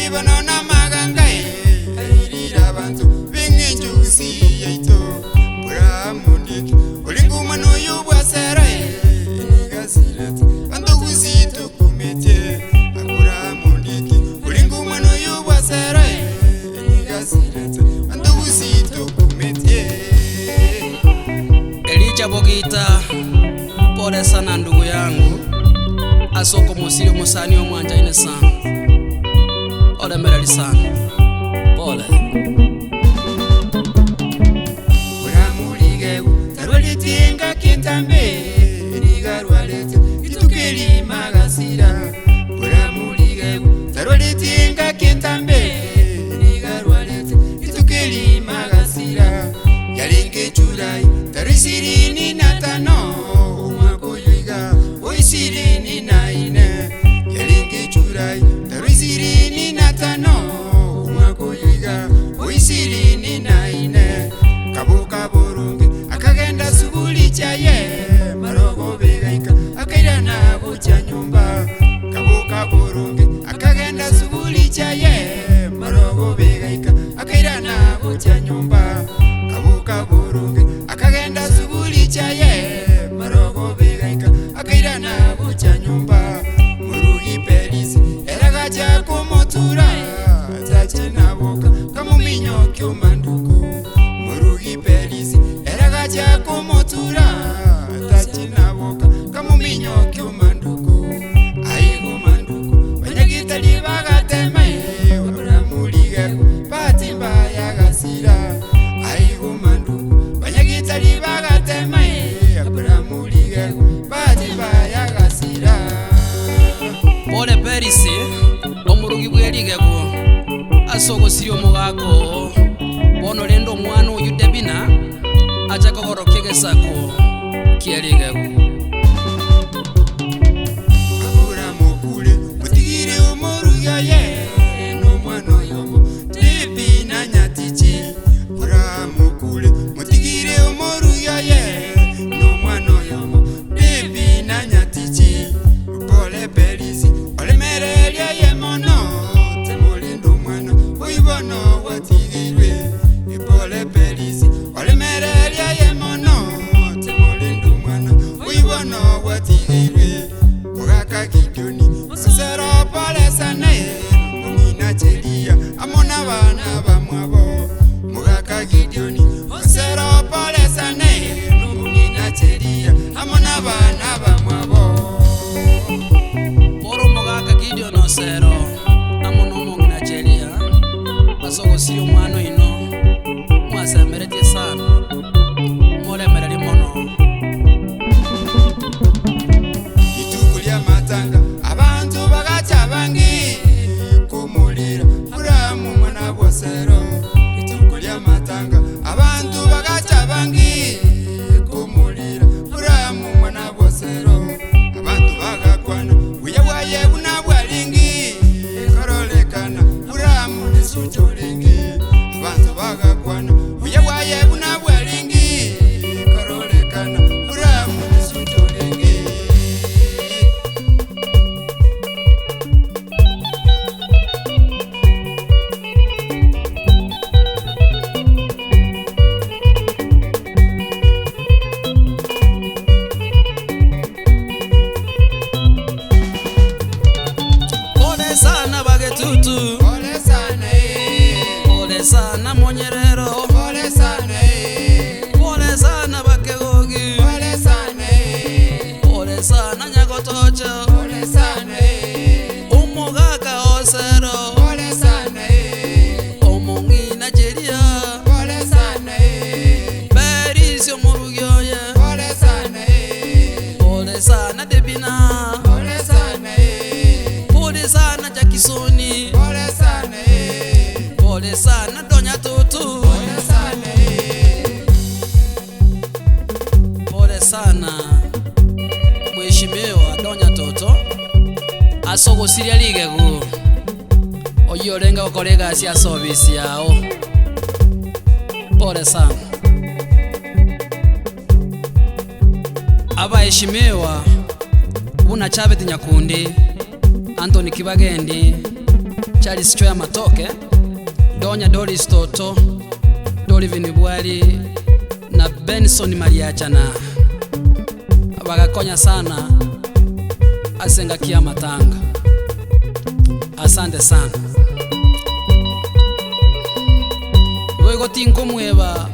Ribono na amaganga airire abanto b'engencho gusii yaito. Abrahamu ndiki orenge omwana oyo bwa Sara nigo asirete banto gusii tokumetie. Abrahamu ndiki orenge omwana oyo bwa Sara nigo asirete banto gusii tokumetie. Elija Bogita, pole sana ndugu yangu ase okomosiria omosani omwanchaine sana. Oremereri sana. Pole. Oramorigegu tarwareti engaki entambe, nigo arwarete rituko erimo agasira. Oramorigegu tarwareti engaki entambe, nigo arwarete rituko erimo agasira. Yarenge Julai tarehe 25, omwaka oyo iga o 24. Yarenge Julai tarehe 25, omwaka oyo iga o 24. Kaboka boronge akagenda suguli chiaye, marogo begaika akairana gochia nyomba. Kaboka boronge akagenda suguli chiaye, marogo begaika akairana gochia nyomba. Kaboka boronge akagenda suguli chiaye, marogo begaika akairana gochia nyomba. Morugi Perisi eragacha komotura, tache naboka kamominyokia omanduku. Morugi Perisi eragacha komotura, tache naboka kamominyokia omanduku. Aigo manduku banyagitari bagatema, oramurigego batimba yagasira. Aigo manduku banyagitari bagatema, oramurigego batimba yagasira. Pole Perisi, omorugi bw'erigego ase ogosiria omogaka oo. Bono rende omwana oyio Debina acha kogorokia egesaku ki'erigego. Aburamokure mutigire omorugi oye nomwana oyomo Debi na Nyatichi. Aburamokure mutigire omorugi oye nomwana oyomo Debi na Nyatichi. Pole Perisi oremereria ye mono, temorende omwana oibono gwatigirwe. Pole Perisi oremereria ye mono, temorende omwana oibono gwatigirwe. Mogaka Gideoni osero pole sana, omong'ina Cheria amo n'abana bamwabo. Mogaka Gideoni osero pole sana, omong'ina Cheria amo n'abana bamwabo. Boro omogaka Gideon Osero amo nomong'ina Cheria ase ogosiria omwana oino mwasemeretie sana, moremererie mono. Rituko ri'amatanga abanto bagacha bangi komorera Abrahamu mwana bw'Osero. Rituko ri'amatanga abanto bagacha bangi komorera Abrahamu mwana bw'Osero. Abanto bagakwana buya bwaye buna bwaringi kororekana Abrahamu risucho ringi. Abanto bagakwana buya bwaye buna bwaringi kororekana Abrahamu risucho ringi. Pole sana bagetutu, Pole sana pole sana monyerero, pole sana pole sana bakegogi, pole sana pole sana nyagotocho, pole sana omogaka Osero, pole sana omong'ina Cheria, pole sana Perisi omorugi oye, pole sana pole sana Debina, pole sana pole sana Jackisoni, pole sana pole sana Donya Tutu, pole sana pole sana mheshimiwa Donya Toto ase ogosiria rigegu oyio orenge gokora egasi ase ofisi yao. Pole sana. Abaheshimiwa buna Chabeti Nyakundi, Anthony Kibagendi, Charles Chwea Matoke, Donya Doris Toto, Dolivin Bwari na Benson Mariachana bagakonya sana ase engaki y'amatanga. Asante sana. Boigo tinkomweba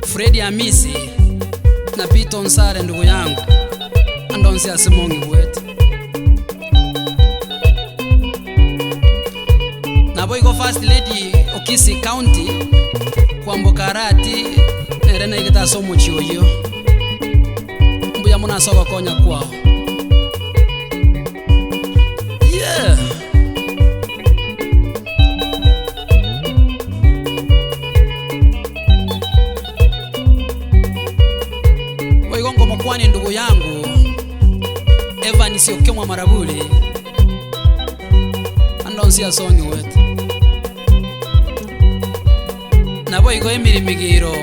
Fred Amisi na Peter Onsare ndugu yangu ande onsi ase mong'igwete. Naboigo First Lady o Kisii County kwamboka Arati nere naigete ase omochie oyio. Mbuya mono ase ogokonya kwao. Yeah. Boigo ngomokwania ndugu yangu Evans Okemwa Maraburi ande onsi ase ong'igwete. Naboigo emirimo igiro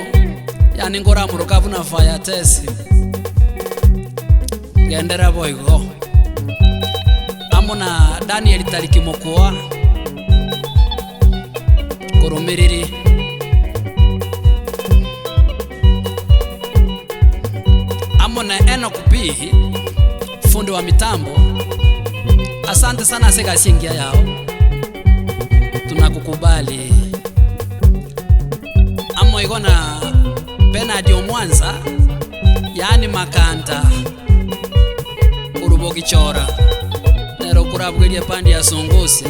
yane nkoramoroka buna Fayatesi. Genderera boigo amo na Daniel Tariki Mokua koromereri. Amo na Enock B fundi wa mitambo. Asante sana ase egasi engiya yao. Tunakukubali. Amo igo na Bernard Omwanza, yaani Makanta, korwa Bogichora, nere okorabugeria epandi ya Sungusia.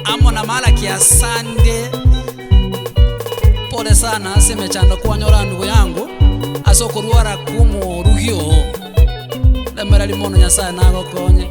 Amo na Malaki Asande, pole sana ase emechando kwanyora ndugu yangu, ase okorwara kw'omorugi oo. Remereria mono Nyasae nagokonye.